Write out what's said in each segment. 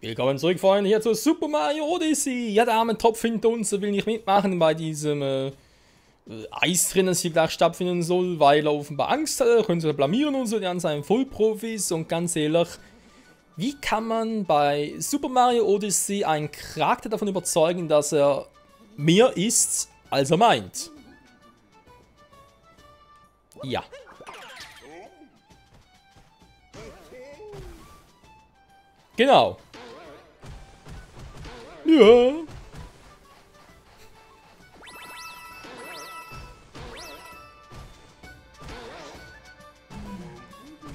Willkommen zurück, Freunde, hier zu Super Mario Odyssey. Ja, der arme Topf hinter uns will nicht mitmachen bei diesem Eisrennen, das hier gleich stattfinden soll, weil er offenbar Angst hat, er könnte sich blamieren und so, die an seinen Vollprofis. Und ganz ehrlich, wie kann man bei Super Mario Odyssey einen Charakter davon überzeugen, dass er mehr ist, als er meint? Ja. Genau. Ja.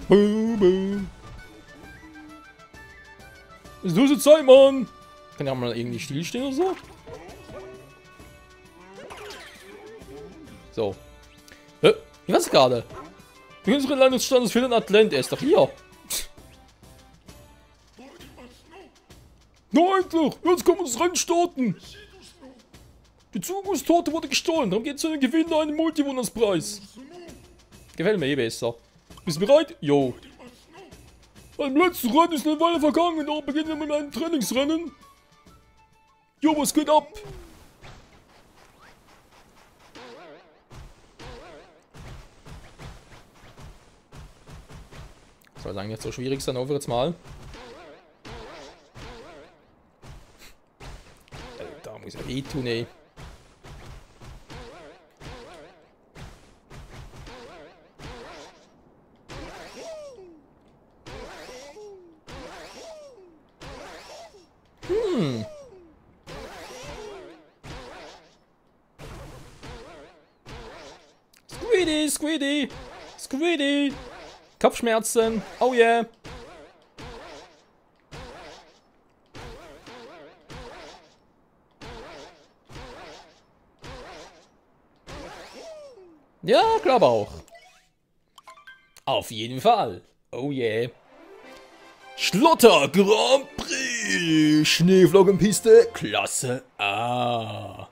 Was ist los jetzt sein, Mann? Kann ja mal irgendwie stillstehen oder so? So. Wie war's gerade? Die unsere Landesstandes für den Atlant, er ist doch hier. Na endlich! Jetzt können wir das Rennen starten! Die Zukunftstorte wurde gestohlen, darum geht es um den Gewinn einen Multiwunderspreis. Gefällt mir eh besser. Bist du bereit? Jo. Beim letzten Rennen ist eine Weile vergangen, da beginnen wir mit einem Trainingsrennen. Jo, was geht ab? Soll eigentlich nicht so schwierig sein, over jetzt mal. Da muss ich wehtun, ey. Squeedy, Squeedy, Squeedy. Kopfschmerzen, oh yeah. Ja, glaube auch. Auf jeden Fall. Oh yeah. Schlotter Grand Prix. Schneeflockenpiste, Klasse A.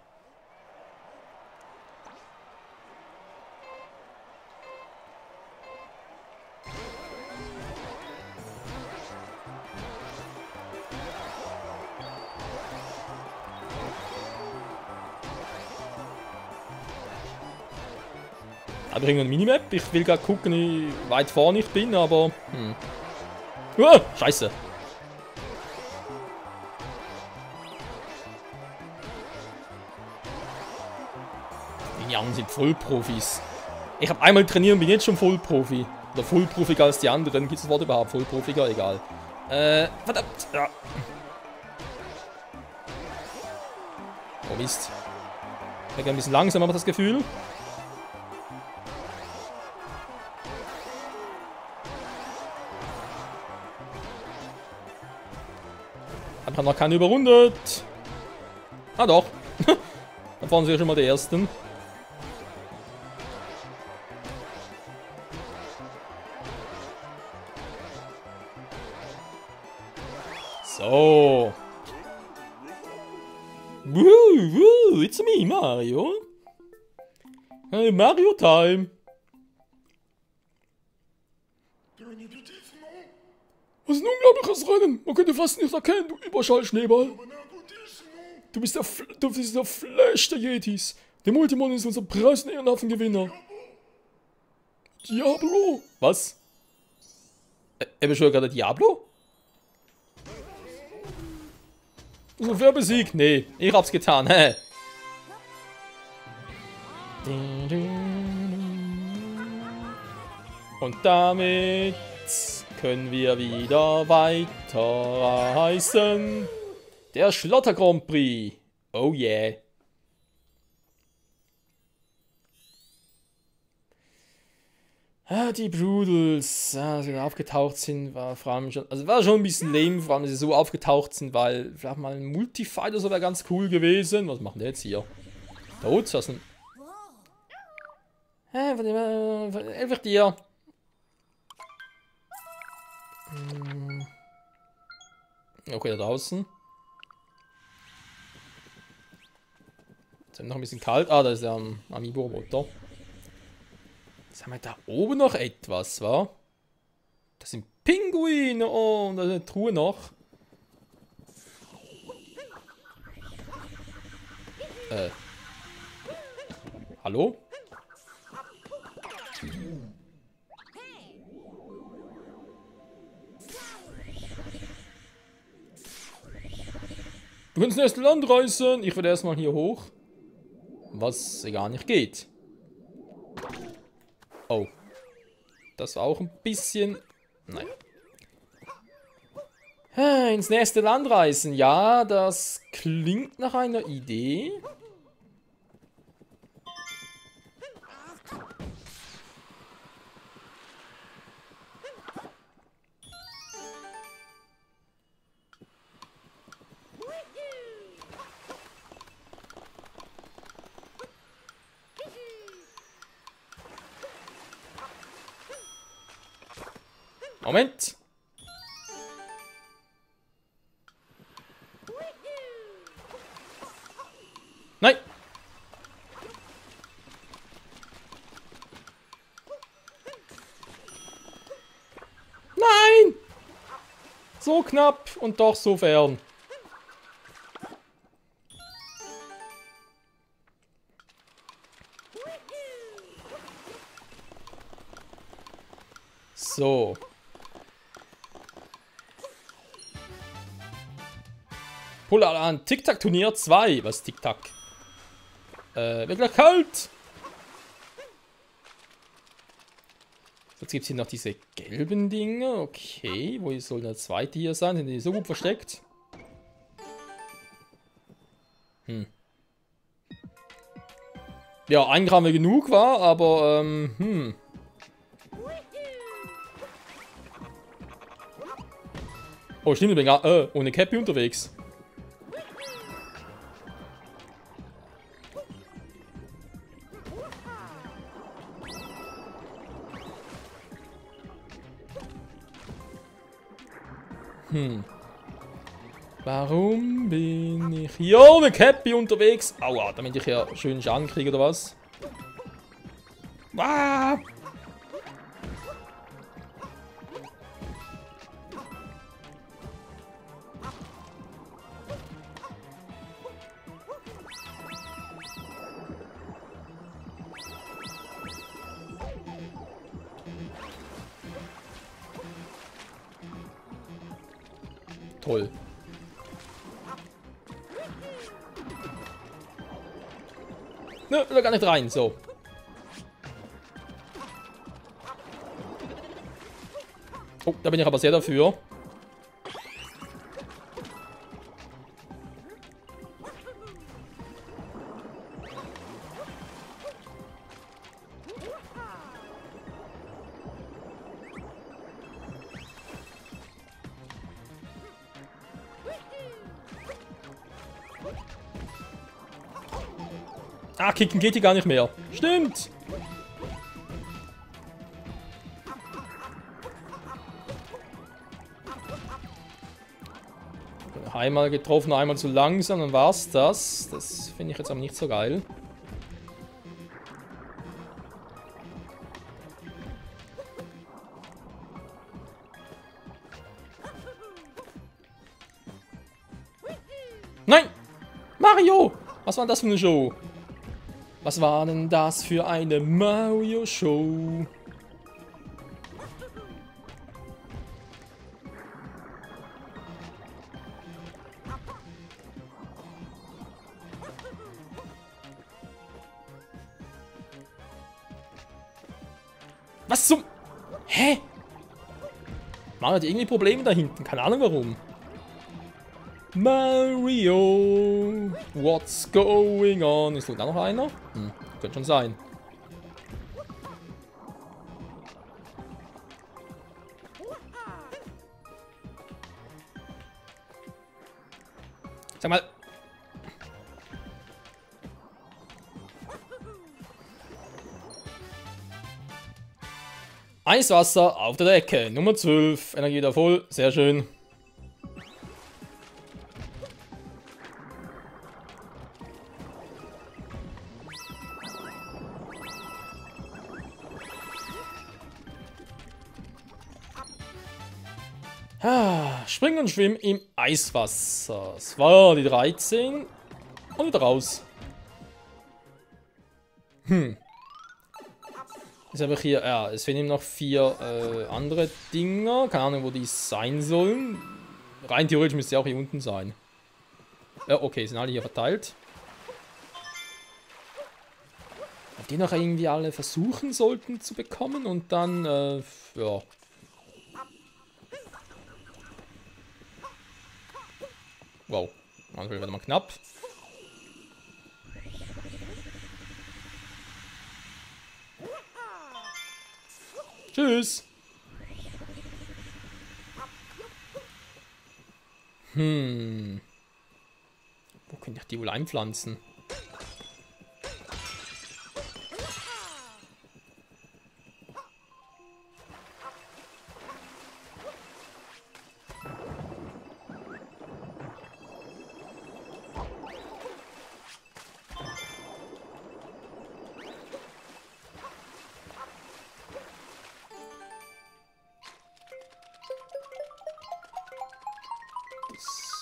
Da bringen wir eine Minimap. Ich will gerade gucken, wie weit vorne ich bin, aber... Scheiße. Die anderen sind Vollprofis. Ich habe einmal trainiert und bin jetzt schon Vollprofi. Oder vollprofiger als die anderen. Gibt es das Wort überhaupt? Vollprofiger? Egal. Verdammt. Ja. Oh Mist. Ich bin ein bisschen langsam, aber das Gefühl. Ich habe noch keinen überrundet. Ah doch. Da fahren sie ja schon mal die ersten. So. Woo, it's me, Mario. Hey, Mario Time. Was ein unglaubliches Rennen. Man könnte fast nicht erkennen, du Überschallschneeball. Du bist der Flash der Yetis. Der Multimon ist unser Preis- und ehrenhaften Gewinner. Diablo. Was? Er beschwört gerade Diablo? So, wer besiegt? Nee, ich hab's getan. Hä? Und damit können wir wieder weiterreisen. Der Schlotter Grand Prix. Oh yeah. Die Broodals, als sie aufgetaucht sind, war vor allem schon, also war schon ein bisschen lame, vor allem, dass sie so aufgetaucht sind, weil vielleicht mal ein Multifighter so wäre ganz cool gewesen. Was machen der jetzt hier? Tot? Was denn? Einfach dir. Okay, da draußen. Jetzt haben wir noch ein bisschen kalt. Ah, da ist der Amiibo-Roboter. Jetzt haben wir da oben noch etwas, wa? Das sind Pinguine. Oh, und da ist eine Truhe noch. Hallo? Du kannst erst Land reißen. Ich werde erstmal hier hoch. Was gar nicht geht. Oh. Das war auch ein bisschen... Nein. Ins nächste Land reisen. Ja, das klingt nach einer Idee. Moment. Nein. Nein. So knapp und doch so fern. So. Pull an Tic-Tac-Turnier 2. Was Tic-Tac? Wird gleich kalt. Jetzt gibt es hier noch diese gelben Dinge. Okay, wo soll der zweite hier sein? Sind die so gut versteckt? Ja, ein Gramm wäre genug war, aber Oh, stimmt, ich bin ohne Cappy unterwegs. Warum bin ich hier ohne Cappy unterwegs? Aua, damit ich ja schön Schaden kriege oder was? Ah! Toll. Nö, will gar nicht rein, so. Oh, da bin ich aber sehr dafür. Ah, kicken geht hier gar nicht mehr. Stimmt. Einmal getroffen, einmal zu langsam, dann war's das. Das finde ich jetzt aber nicht so geil. Nein! Mario! Was war das für eine Show? Was war denn das für eine Mario-Show? Was zum... Hä? Mario hat irgendwie Probleme da hinten. Keine Ahnung warum. Mario, what's going on? Ist da noch einer? Könnte schon sein. Sag mal. Eiswasser auf der Decke. Nummer 12. Energie wieder voll. Sehr schön. Springen und schwimmen im Eiswasser. Es war die 13 und wieder raus. Jetzt habe ich hier, ja, es fehlen noch 4 andere Dinger. Keine Ahnung, wo die sein sollen. Rein theoretisch müsste sie auch hier unten sein. Ja, okay, sind alle hier verteilt. Ob die noch irgendwie alle versuchen sollten zu bekommen und dann, ja. Wow, manchmal wird mal knapp. Tschüss. Wo könnte ich die wohl einpflanzen?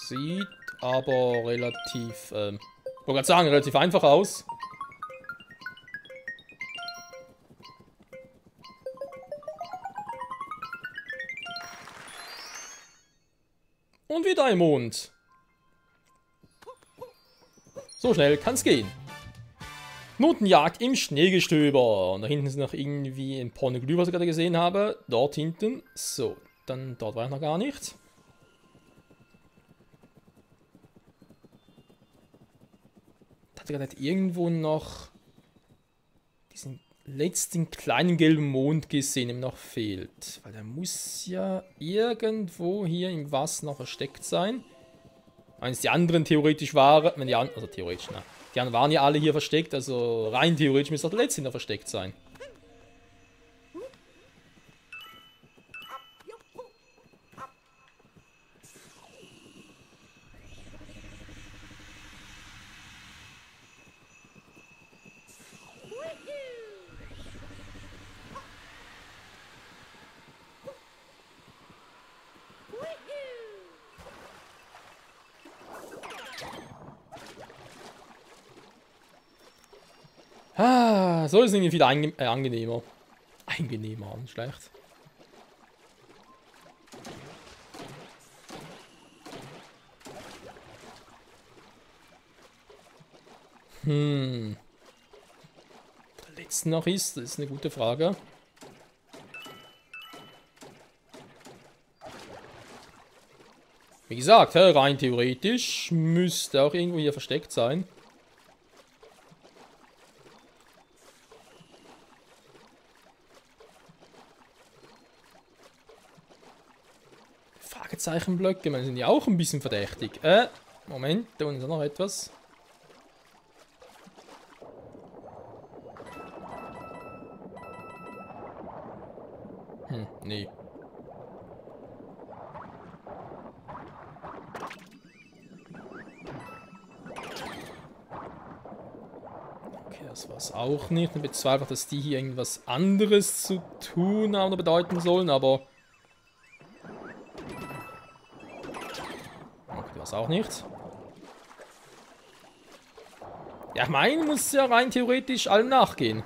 Sieht aber relativ, wollte gerade sagen, relativ einfach aus. Und wieder ein Mond. So schnell kann's gehen. Notenjagd im Schneegestöber. Und da hinten ist noch irgendwie ein Pornoglüh, was ich gerade gesehen habe. Dort hinten. So, dann dort war ich noch gar nicht. Ich hatte gerade irgendwo noch diesen letzten kleinen gelben Mond gesehen, der mir noch fehlt. Weil der muss ja irgendwo hier im Wasser noch versteckt sein. Wenn es die anderen theoretisch waren, wenn die anderen, also theoretisch, ne? Die anderen waren ja alle hier versteckt, also rein theoretisch müsste auch der letzte noch versteckt sein. Ah, so ist es irgendwie viel angenehmer. Angenehmer, nicht schlecht. Der letzte noch ist, das ist eine gute Frage. Wie gesagt, rein theoretisch müsste auch irgendwo hier versteckt sein. Fragezeichenblöcke, man sind ja auch ein bisschen verdächtig. Moment, da unten ist noch etwas. Nee. Okay, das war's auch nicht. Ich bezweifle, dass die hier irgendwas anderes zu tun haben oder bedeuten sollen, aber... Okay, das auch nicht. Ja, ich meine, muss ja rein theoretisch allem nachgehen.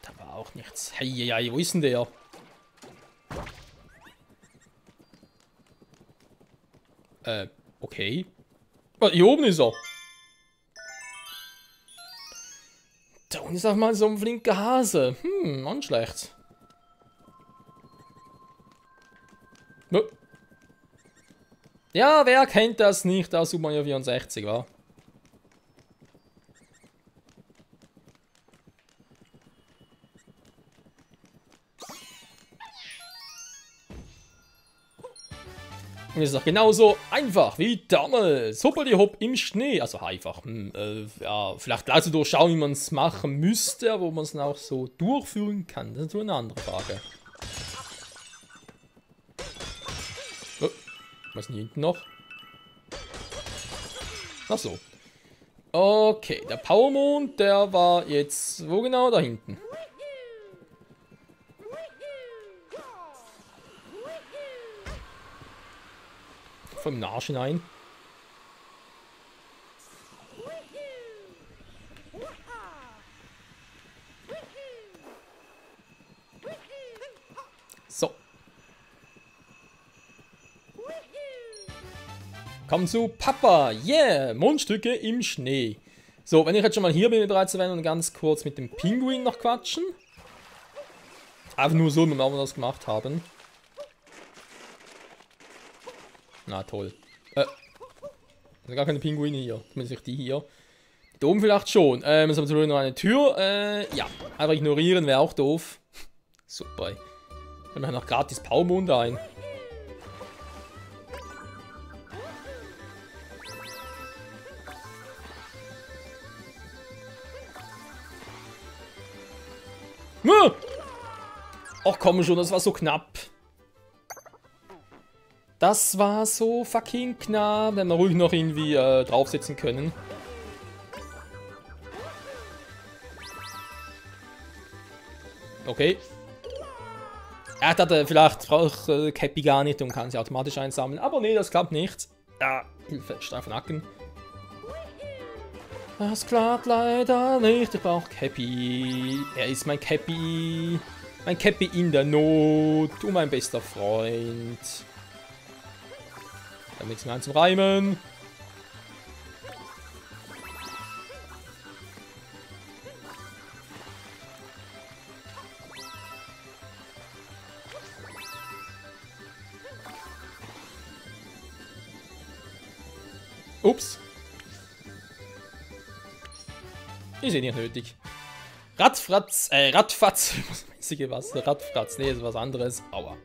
Da war auch nichts. Hey, wo ist denn der? Okay. Oh, hier oben ist er. Da unten ist auch mal so ein flinker Hase. Nicht schlecht. Ja, wer kennt das nicht aus Super Mario 64, wa? Und ist doch genauso einfach wie damals. Hoppeli hopp im Schnee. Also einfach. Ja, vielleicht gleich so durchschauen, wie man es machen müsste, aber wo man es auch so durchführen kann. Das ist so eine andere Frage. Oh, was ist denn hier hinten noch? Ach so. Okay, der Powermond, der war jetzt... Wo genau? Da hinten. Vom Arsch hinein. So. Komm zu Papa. Yeah. Mondstücke im Schnee. So, wenn ich jetzt schon mal hier bin, bereit zu werden und ganz kurz mit dem Pinguin noch quatschen. Einfach nur so, wenn wir das gemacht haben. Na toll. Also gar keine Pinguine hier. Zumindest die hier. Da oben vielleicht schon. Jetzt haben wir noch eine Tür. Ja, einfach ignorieren wäre auch doof. Super. Wir machen noch gratis Powermond ein. Ach komm schon, das war so knapp. Das war so fucking knapp. Hätten wir ruhig noch irgendwie draufsetzen können. Okay. Er dachte, vielleicht braucht Cappy gar nicht und kann sie automatisch einsammeln. Aber nee, das klappt nicht. Ja, Hilfe, steif Nacken. Das klappt leider nicht. Ich brauche Cappy. Er ist mein Cappy. Mein Cappy in der Not. Du mein bester Freund. Dann nichts mehr zum Reimen. Ups. Ist eh nicht nötig. Radfatz. Was? Radfratz. Nee, ist was anderes. Aua.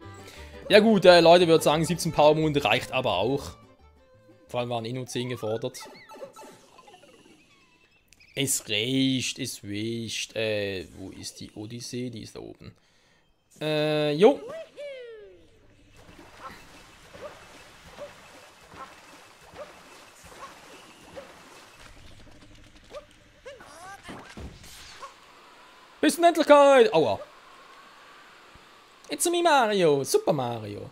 Ja gut, Leute, würde sagen, 17 Powermond reicht aber auch. Vor allem waren eh nur 10 gefordert. Es reicht, es wischt. Wo ist die Odyssee? Die ist da oben. Jo. Bis zur Endlichkeit! Aua. It's me Mario! Super Mario!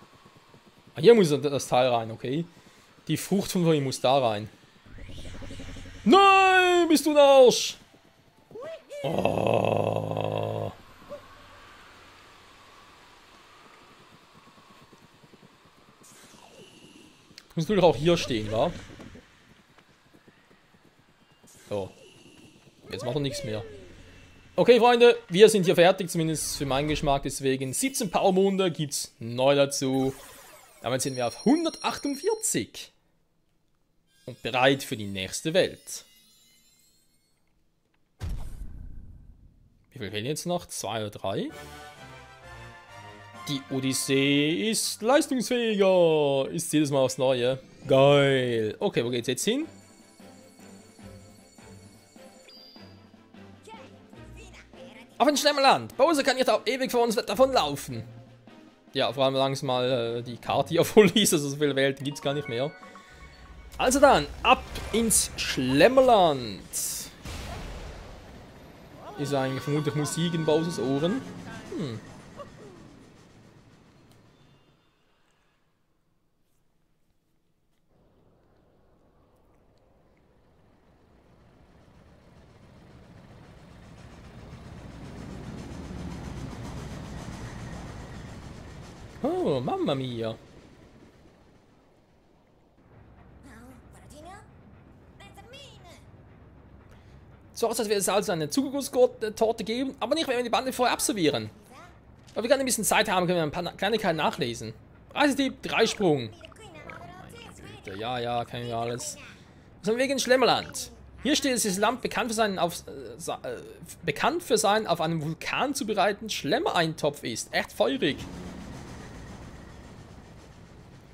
Ah, hier muss das Teil rein, okay? Die Frucht von ihm muss da rein. Nein! Bist du ein Arsch! Oh. Muss natürlich auch hier stehen, wa? So. Jetzt macht er nichts mehr. Okay, Freunde, wir sind hier fertig, zumindest für meinen Geschmack. Deswegen 17 Powermonde gibt's neu dazu. Damit sind wir auf 148. Und bereit für die nächste Welt. Wie viel fehlen jetzt noch? 2 oder 3? Die Odyssee ist leistungsfähiger. Ist jedes Mal aufs Neue. Geil. Okay, wo geht's jetzt hin? Auf ein Schlemmerland. Bowser kann jetzt auch ewig vor uns davonlaufen. Ja, vor allem langsam mal die Karte hier voll ist. Also so viele Welten gibt es gar nicht mehr. Also dann, ab ins Schlemmerland. Ist eigentlich vermutlich Musik in Bowsers Ohren. Oh, Mamma Mia. So aus, als wäre es also eine Zuckergusstorte geben, aber nicht, wenn wir die Bande vorher absolvieren. Aber wir können ein bisschen Zeit haben, können wir ein paar Kleinigkeiten nachlesen. Reisetipp, Dreisprung. Meine Güte, ja, kennen wir alles. Was haben wir wegen Schlemmerland? Hier steht, dass das Land bekannt für sein auf einem Vulkan zubereiteten Schlemmereintopf ist. Echt feurig.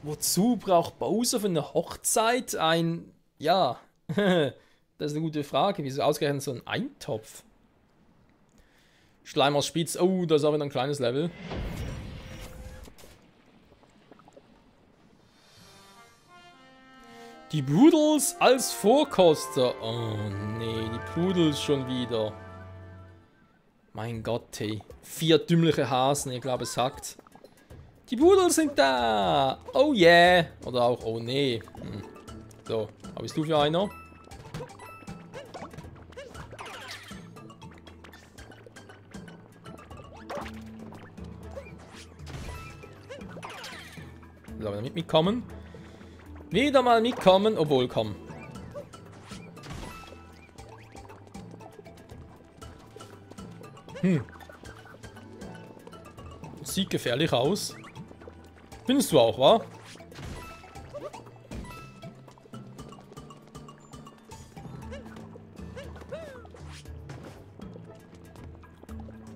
Wozu braucht Bowser für eine Hochzeit ein... Ja, das ist eine gute Frage. Wieso ausgerechnet so ein Eintopf? Schleim aus Spitz. Oh, das ist auch wieder ein kleines Level. Die Pudels als Vorkoster. Oh nee, die Pudels schon wieder. Mein Gott, hey. 4 dümmliche Hasen, ich glaube es sagt. Die Pudels sind da. Oh yeah. Oder auch, oh nee. So, was bist du für einer? So, wieder mitkommen. Wieder mal mitkommen, obwohl, komm. Sieht gefährlich aus. Findest du auch, wa?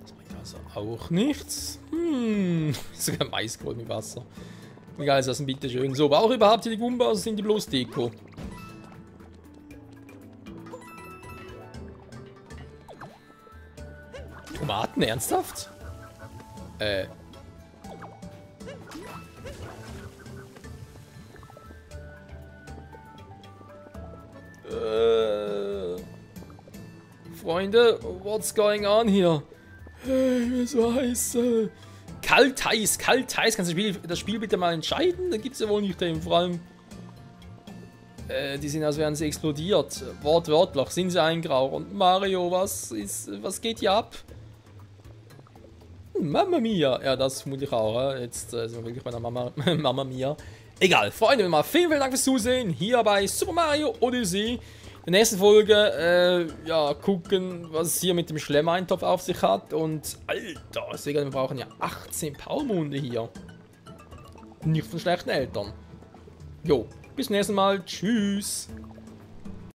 Das bringt also auch nichts. Sogar Maiskolben mit Wasser. Wie geil ist das denn bitte schön? So, aber auch überhaupt die Gumbas sind die bloß Deko. Tomaten, ernsthaft? Freunde, what's going on here? Hey, so heiß. Kalt-heiß. Kannst du das Spiel bitte mal entscheiden? Da gibt's ja wohl nicht den. Vor allem, die sind, als wären sie explodiert. Wortwörtlich sind sie ein Grauch. Und Mario, was geht hier ab? Mamma Mia. Ja, das vermutlich auch. Jetzt sind wir wirklich bei der Mamma Mia. Egal, Freunde, mal vielen Dank fürs Zusehen. Hier bei Super Mario Odyssey. In der nächsten Folge, ja, gucken, was es hier mit dem Schlemmeintopf auf sich hat. Und, Alter, deswegen, wir brauchen ja 18 Palmunde hier. Nicht von schlechten Eltern. Jo, bis zum nächsten Mal. Tschüss.